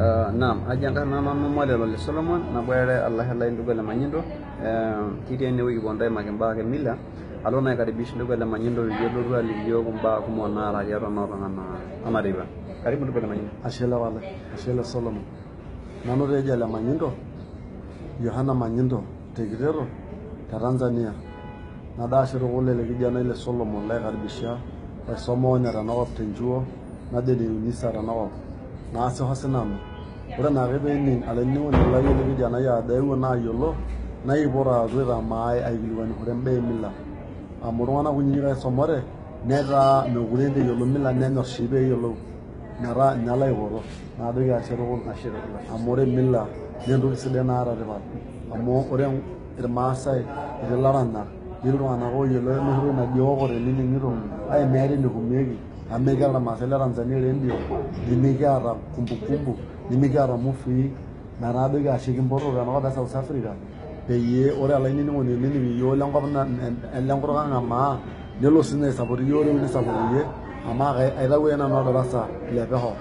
Naam, aji enkarna nanu Mwalelo le Solomon, naboitare olashe lai ndugu le Manyindo. Kitii enewueji kipuo aimaki imbaa e mila. Alo naa aikaribisha ndugu le Manyindo peyie elotu aliki iyiok imbaa kumok naata tiatua ena olong ena teipa. Karibu ndugu le Manyindo. Ashe le wale, ashe le Solomon. Nanu taa eji ole Manyindo, Yohana Manyindo te Kiteto te Tanzania. Nado ashe tukul ele kijanai le Solomon laikaribisha oisoma tenakop tenchuo najo ene UNISA tenakop. Naasisho sinanu. Ore naake peening olainining'oni lai ele kijanai ajo aewuo naa ayiolo, naipot alotu aitamaa aikilikuanishore imbaa e mila. Amu iltung'anak kunyinyik aisumate netaa mekure eyiolo mila nenyor sii peeyiolou. Metaa ninye laipoto. Najoki ashe tukul. Amu ore mila naa entoki sidai naata tipat. Amu ore irmaasai etii ilaranyak, netii iltung'anak ooyiolo enoshi toki naji ewoko tenining'ito kake meeta enetumieki amu mikiata irmaasai le Tanzania erendio, nimikiata kumbukumbu, nimikiata imuvii. Metaa ajoki ashe kimpoto tenakop e South Africa peyie ore olainining'oni oinining iyiok lenkop lenkutuk ang' e maa nelo siinye aisupport iyiok tewueji nisupport iyie amu aitawuo ake nanu oldarasa le pesho.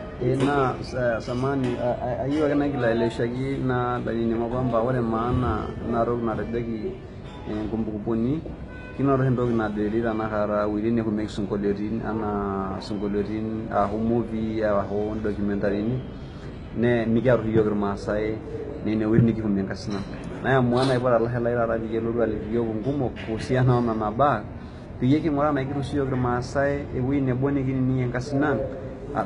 Naa samahani, ayieu ake naigil aeleweshaki naa lainining'ok kwamba ore maana ena toki natejoki nkumbukumbuni kinoto oshi entoki najo tanakata iwuejitin netumieki isinkolioitin anaa isinkolioitin ashu movie ashu documentarini ne mikiata oshi iyiok irmaasai nene wuejitin nikitumie inkasin ang. Naiamua naa aipot olashe lai taata peyie elotu aliki iyiok inkumok kuhusiana o nena baa peyie king'uraa tenaa ekitum siyiok irmaasai ewueji nebo nikinining'ie inkasin ang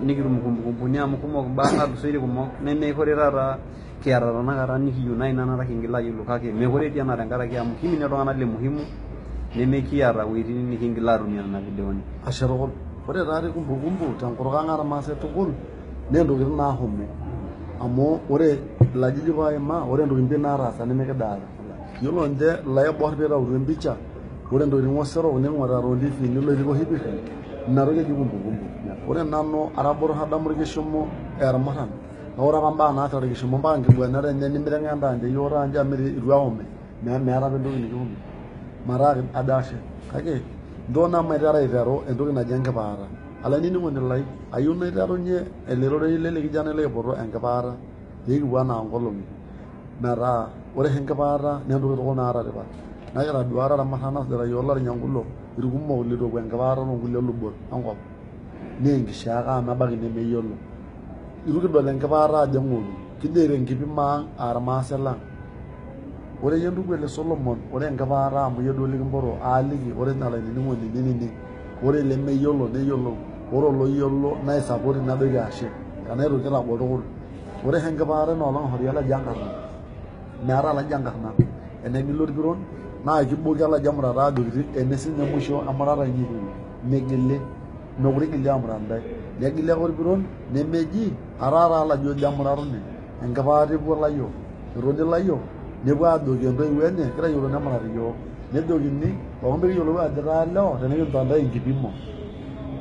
nikitum nkumbukumbuni amu kumok imbaa natulusoitie kumok nemekure taata kiata tanakata nikiyieu naaji naa kingil ayiolou kake mekure etii ena tenkaraki amu kiminie iltung'anak le muhimu nemekiata iwuejitin nikingil atumie nena videoni. Ashe tukul. Ore taatoi kumbukumbu tenkutuk ang' ormaasai tukul naa ntokitin naashomo. Amu ore ilajijik oima ore ntokitin pii nataasa nemikidaata. Yiolo ninche iloibor piitautuo empicha ore ntokitin osero ning'orita toontiifini loitikoshipisho ina toki eji kumbukumbu. Ore nanu ara botor adamu orkishomo ermurran naa ore apa imbaa naasita orkishomo mpaka nkiguenat enye nemiteng'enita ninche iyiok taa nche amu eitu eomi meeta apa entoki nikihumi. Metaa ajo ashe kake ntoo naa maiteru aiteru entoki naji enkipaata. Olainining'oni lai ayieu naiterunye ele rorei lele kijanai laipoto enkipaata pee kipuo anaa nkolong'i. Metaa ore oshi enkipaata naa entoki tukul naata tipat. Naa kitaduata irmurran osujita iyiok Lornyangulo irkumok leitu epuo enkipaata toonkulie lubot enkop. Naa enkishaa ake amu ebaiki nemeyiolo. Eitu kidol enkipaata ajo eng'oki. Kijo tenkipimo ang' aa irmaasai lang'. Ore iyie ndugu ele Solomon ore enkipaata amu iyie duo likimpoto aaliki ore ninye olainining'oni ninining. Ore lemeyiolo neyiolou. Ore oloyiolo naisupport najoki ashe tenaitoki aitagol tukul. Ore oshi enkipaata ina olong' eishori olaji enkarna. Meetae olaji enkarna. Enegili orpiron naa kiboki olaji emurata ajoki ene siinye musho emurata inyi. Migili. Mekure igili aamurat intae. Negili ake orpiron nemeji etaa taa olaji ojo emuratuni. Enkipaata epuo ilayiok. Etoni ilayiok nepuo aajoki intoiwuo enye kitayiolo nemurati iyiok. Nejokini pookin pee kiyiolou ajo itaa lewa tenikincho intae enkipimo.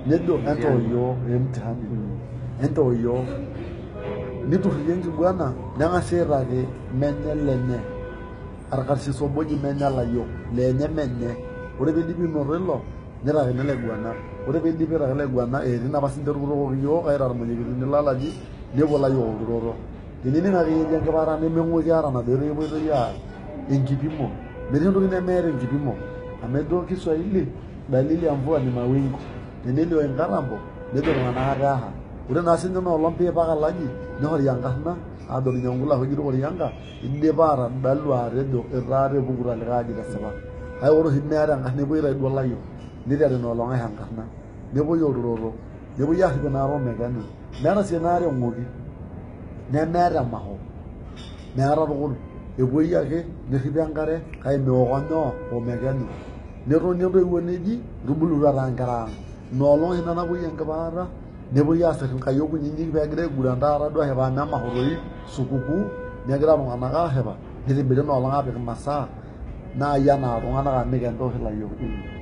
Nejo entoo iyiok emtihani. Entoo iyiok. Niturrurie enkiguana neng'asi aitaki menye lenye. Orkarsis obo oji menye layiok lenye menye. Ore piidipi ainoto ilo nitakini ilaiguanak. Ore piidipi aitaki ilaiguanak etii napa sinche orkutokoki iyiok aita irmwenyekitini lolaji nepuo ilayiok olturoto. Tenining akeyie ejo enkipaata nemeng'oki ata enaduo oitoi epuoitoi aar enkipimo. Metii entoki nemeeta enkipimo amu ejo Kiswahili dalili ya mvua ni mawingu. Tenelio inkatambo nejo iltung'anak etaa. Ore naa sinye ina olong piipaka olaji nishori enkarna aajo Ornyangulo ashu eji Orkorianga idipa atadalu atejo etaa tepukuta likae aji tesipa. Kake ore oshi meeta enkarna epuoi aitayu duo ilayiok niteru ina olong aisho enkarna. Nepuoi olturoto. Nepuoi aarip ina are omekenyu. Meeta sii ena are eng'oki nemeeta emasho. Meeta tukul. Epuoi ake nerripi enkare kake meoko nyoo omekenyu. Netoni intoiwuo neji itubulutua taa nkera ang'. Ina olong oshi ina napuoi enkipaata nepuoi aasir inkayiok kunyinyik peegira aiguran taata duo ashipa amu emasho toi sukukuu negira iltung'anak aashipa nitibiri ina olong aapik imasaa naai anaa iltung'anak amu mikento oshi ilayiok.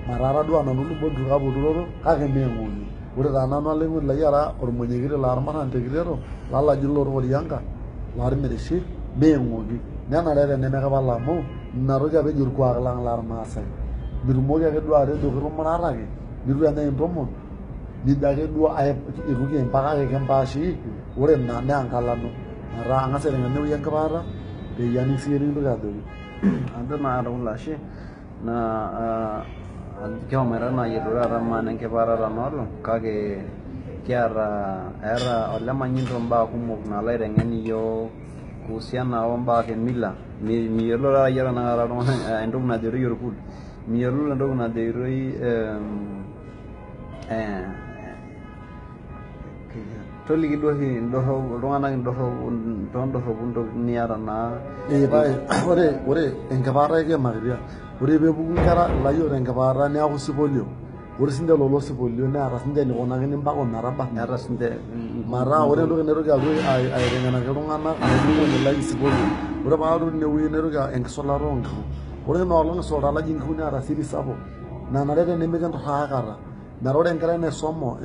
Metaa atadua nanu lubot itu apuo olturoto kake mee eng'oki. Ore taa nanu olainining'oni lai ara ormwenyekiti lormurran te Kiteto lolaji Lorkorianga lormirishi mee eng'oki. Nenare tenemekipal amu ina toki apa eji orkuak lang' lormaasai. Mitumoki ake duo atejo kitumurataki nitu enyae intomon nijo ake duo eitu kimpaka kake kimpaashii ore ina naa enkalano. Metaa ang'as aiteng'en inewueji enkipaata peyie aning siyie nikintoki ajoki. Ajo naa tukul ashe naa kishomoita naa ayiolou taata maana enkipaata tena olong kake kiata eeta ole Manyindo imbaa kumok naalo aiteng'en iyiook kuhusiana ombaa e mila. Miyiolo taata iyie tanakata iltung'anak entoki najoitoi orpul, miyiololo entoki najoitoi toliki duo oshi iltung'anak indorropu toondorropu intokitin niata naa. Ee pae ore enkipaata kiimakitia. Ore peepuku inkera ilayiok tenkipaata neeku sipolio. Ore sinche lelo sipolio neeta sinche enikunakini mpaka ometabarna. Eeta sinche Metaa ore entoki naitoki alotu aiteng'enaki iltung'anak olainining'oni lai sipolio. Ore paalotu tinewueji naitoki enkisulata oonkishu. Ore ina olong isulita laji inkishu neeta siri sapuk nanare tenimikinturraa aikata. Metaa ore enkerai naisomo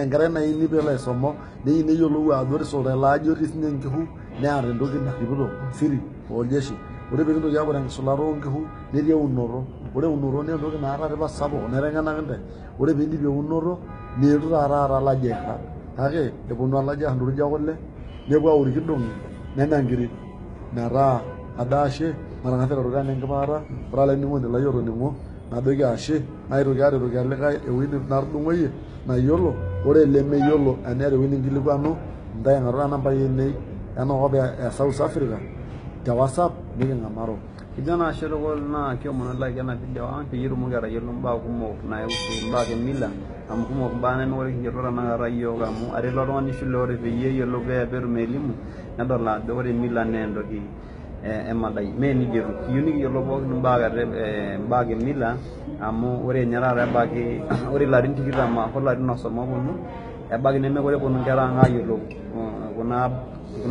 enkerai naini peelo aisomo neyieu neyiolou ajo ore isulita ilo aji otii sinye inkishu neeta entoki narripito siri oljeshi. Ore piikintoki aaku tenkisulata oonkishu netii eunoto. Ore eunoto naa entoki naata tipat sapuk naiteng'enaki intae. Ore piindipi eunoto neetu taa taata olaji airrag kake eponu olaji aisho ntokitin nijo kule nepuo aun irkidong'i nenya nkiri. Metaa ajo ashe matang'asa aiteru taa enenkipaata ore olainining'oni lai otoning'o najoki ashe naitoki aretoki olikae ewueji natudung'oyie nayiolo ore lemeyiolo eneeta ewueji ninkilikuanu intae aing'oru nambai ainei enakop e South Africa te WhatsApp niking'amaro. Kijo naa ashe tukul naa kiomonu like ena video ang peyie itumoki atayiolo imbaa kumok naihusu imbaa e mila amu kumok imbaa nemekure kiyiolo tanakata iyiook amu etaa elo oltung'ani shule ore peyie eyiolou peetum elimu nedol ajo ore mila naa entoki emadai mee nejia etiu. Kiyieu nikiyiolou pookin imbaa e mila amu ore ninye taata ebaiki ore ilarin tikitam ashu ilarin osom ooponu ebaiki nemekure eponu inkera ang ayiolou kuna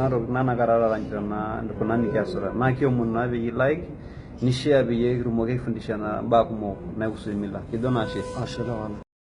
tokitin tanakata taata kuna nikiasita. Naa kiomonu naa peyie like ni share peyie kitumoki aifundishana imbaa kumok naihusu mila. Kijo naa ashe. Ashe.